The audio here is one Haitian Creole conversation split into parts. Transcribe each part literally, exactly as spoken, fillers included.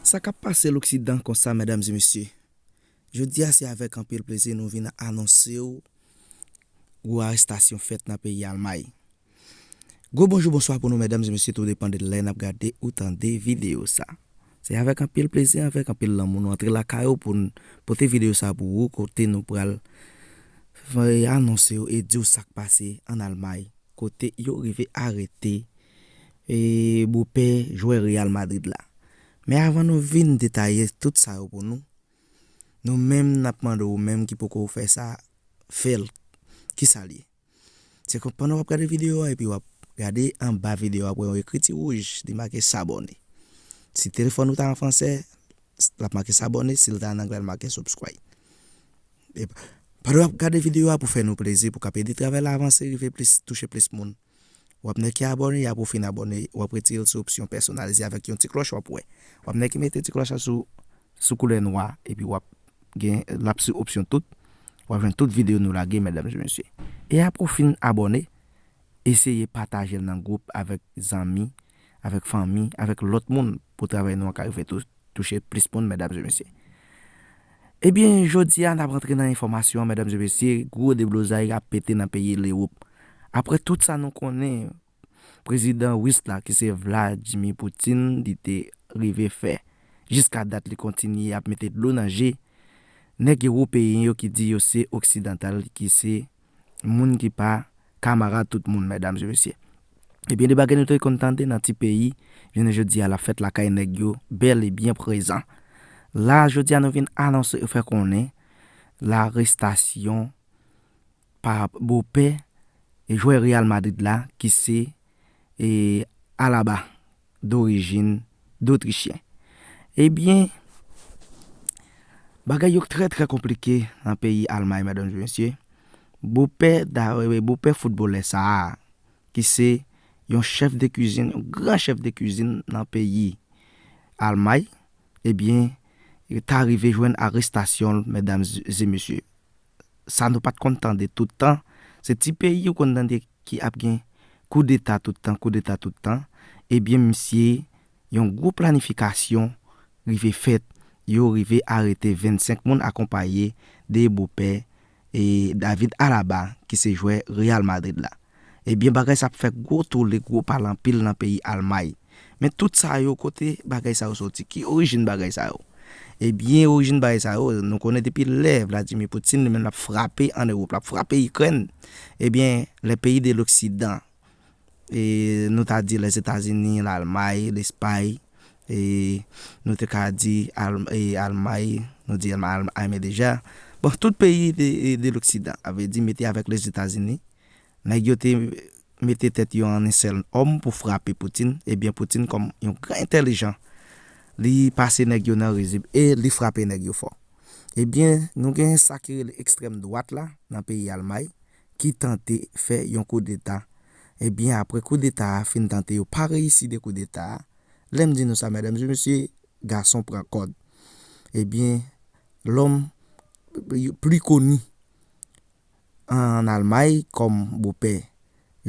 Sa k ap pase Loksidan konsa, medam e mesye? Jodi a, se avèk anpil plezi nou vin anonse w gwo arestasyon fèt nan peyi Almay. Gwo bonjou, bonswa pou nou, medam e mesye, tou depann de lè n ap gade ou tande videyo sa. Se avèk anpil plezi, avèk anpil lanmou, nou antre lakay ou pou n pote videyo sa pou ou, kote nou pral fè anonse w e di w sa k pase ann Almay, kote yo rive arete e bopè jwè Real Madrid la. Men avan nou vin detaye tout sa yo pou nou, nou menm n ap mande w menm ki poko fè sa, fè l. Kisa l ye? Se kon pandan w ap gade videyo a epi w ap gade anba videyo a, w ap wè yon ekriti wouj, li make s'abonner. Si telefòn ou ta an fransè, l ap make s'abonner, si l ta an anglè, l make subscribe. E pandan w ap gade videyo a, pou fè nou plezi, pou k ap ede travay la avanse, rive plis, touche plis moun. W ap nèk ki abòne, y ap ou fin abòne, w ap retire l sou opsyon pèsonalize avèk yon ti klòch w ap wè. W ap nèk ki mete ti klòch la sou, sou koulè nwa, epi w ap gen, l ap sou opsyon tout. W ap jwenn tout videyo nou lage, medam e mesye. E apre w fin abòne, eseye pataje l nan gwoup avèk zanmi, avèk fanmi, avèk lòt moun pou travay nou an ka rive tou, touche plis moun, medam e mesye. Ebyen, jodi a, n ap rantre nan enfòmasyon an, medam e mesye, gwo deblozay ap pete nan peyi Lewòp. Apre tout sa nou konnen, prezidan ris la, ki se Vladimir Putin, li te rive fè. Jiska dat, li kontinye ap mete dlo nan je nèg ewopeyen yo ki di yo se oksidantal, ki se moun ki pa kamarad tout moun, medam e mesye. Ebyen, de bagay nou te konn tande nan ti peyi, jounen jodi a, l ap fèt lakay nèg yo, bèl e byen prezan. La, jodi a, nou vin anonse, fè konnen larestasyon pa bopè e jwè Real Madrid la, ki se, e, Alaba, dorijin dotrichyen. Ebyen, bagay yo trè, trè konplike nan peyi Almay, medam e mesye. Bopè, da-, e, bopè foutbolè sa a, ki se yon chèf de kwizin, yon gran chèf de kwizin nan peyi Almay, ebyen, ta rive jwenn arestasyon l, medam e mesye. Sa nou pa t konn tande tout tan. Se ti peyi ou konn tande ki ap gen koudeta tout tan, koudeta tout tan. Ebyen, misye, yon gwo planifikasyon rive fèt. Yo rive arete vennsenk moun akonpaye de bopè e David Alaba, ki se jwè Real Madrid la. Ebyen, bagay sa ap fè gwo tole, gwo pale anpil nan peyi Almay. Men tout sa yo, kote bagay sa yo soti? Ki orijin bagay sa yo? Ebyen, orijin bagay sa yo, nou konnen depi lè Vladimir Putin, li menm l ap frape ann Ewòp, l ap frape Ikrèn. Ebyen, lè peyi de l'Occident, e nou ta di Lèzetazini, Lalmay, Lespay, e nou te ka di Al-, e Almay, nou di Alma-, Almay deja. Bon, tout peyi de, de l'Occident, a vle di mete avèk Lèzetazini, nèg yo te mete tèt yo an en sèl òm pou frape Putin. Ebyen, Putin, kòm yon gran entèlijan, li pase nèg yo nan rizib e li frape nèg yo fò. Ebyen, nou gen sa ki rele ekstrèm dwat la nan peyi Almay, ki tante fè yon koudeta. Ebyen, apre koudeta a fin tante, yo pa reyisi de koudeta a. Lè m di nou sa, medam e mesye, gason pran kòd. Ebyen, lòm pli koni ann Almay kòm bopè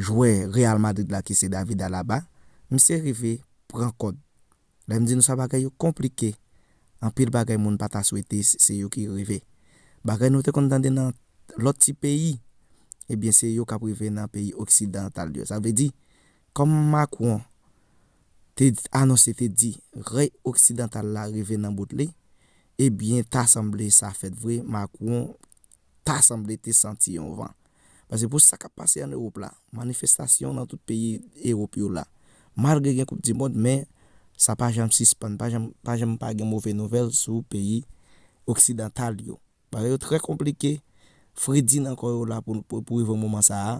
jwè Real Madrid la, ki se David Alaba, misye rive pran kòd. Lè m di nou sa, bagay yo konplike. Anpil bagay moun pa ta swete, se, se yo ki rive. Bagay nou te konn tande nan lòt ti peyi, ebyen, se yo k ap rive nan peyi oksidantal yo. Sa vle di, kòm Macron te anonse, te di, rèy oksidantal la rive nan bout li, ebyen, ta sanble sa fèt vre, Macron ta sanble te santi yon van. Paske pou sa k ap pase ann Ewòp la, manifestasyon nan tout peyi Ewòp yo la, malgre gen Koup di Mond, men sa pa janm sispann, pa janm, pa janm pa gen move nouvèl sou peyi oksidantal yo. Bagay yo trè konplike. Fredi nan kò yo la pou, pou, pou rive moman sa a.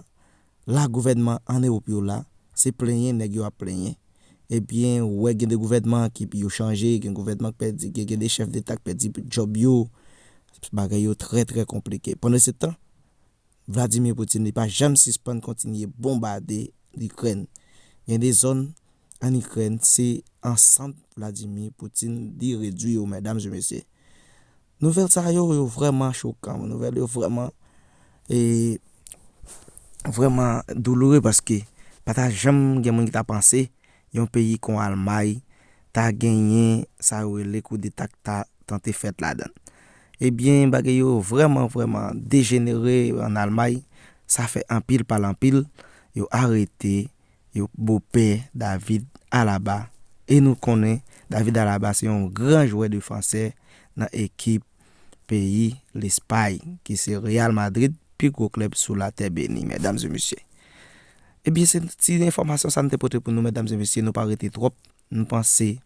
La gouvènman ann Ewòp yo la, se plenyen nèg yo ap plenyen. Ebyen, ou wè gen de gouvènman ki yo chanje, gen gouvènman ki pèdi, gen, gen de chèf deta ki pèdi djòb yo. Bagay yo trè, trè konplike. Pandan se tan, Vladimir Putin, li pa janm sispann kontinye bonbade Ikrèn. Gen de zòn ann Ikrèn, se ansanm Vladimir Putin li redui yo, medam e mesye. Nouvèl sa yo, yo vrèman chokan. Nouvèl yo vrèman, e, vrèman douloure, paske pa ta janm gen moun ki ta panse yon peyi kon Almay ta genyen sa yo rele koudeta k ta tante fèt ladan l. Ebyen, bagay yo vrèman, vrèman dejenere ann Almay. Sa fè anpil pale anpil. Yo arete yo bopè David Alaba. E nou konnen David Alaba se yon gran jwè defansè nan ekip peyi Lespay, ki se Real Madrid, pi gwo klèb sou latè beni, medam e mesye. Ebyen, se ti enfòmasyon sa n te pote pou nou, medam e mesye, nou pa rete twòp. Nou panse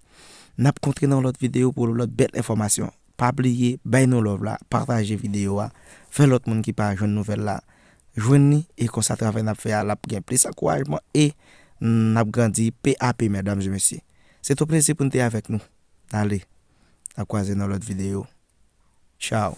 n ap kontre nan lòt videyo pou lòt bèl enfòmasyon. Pa bliye, bay nou love la, pataje videyo a, fè lòt moun ki pa jwenn nouvèl la jwenn li, e konsa travay n ap fè a l ap gen plis ankourajman e n ap grandi pe a pe, medam e mesye. Se te yon plezi pou n te avèk nou. Ale, n ap kwaze nan lòt videyo. Tchaw.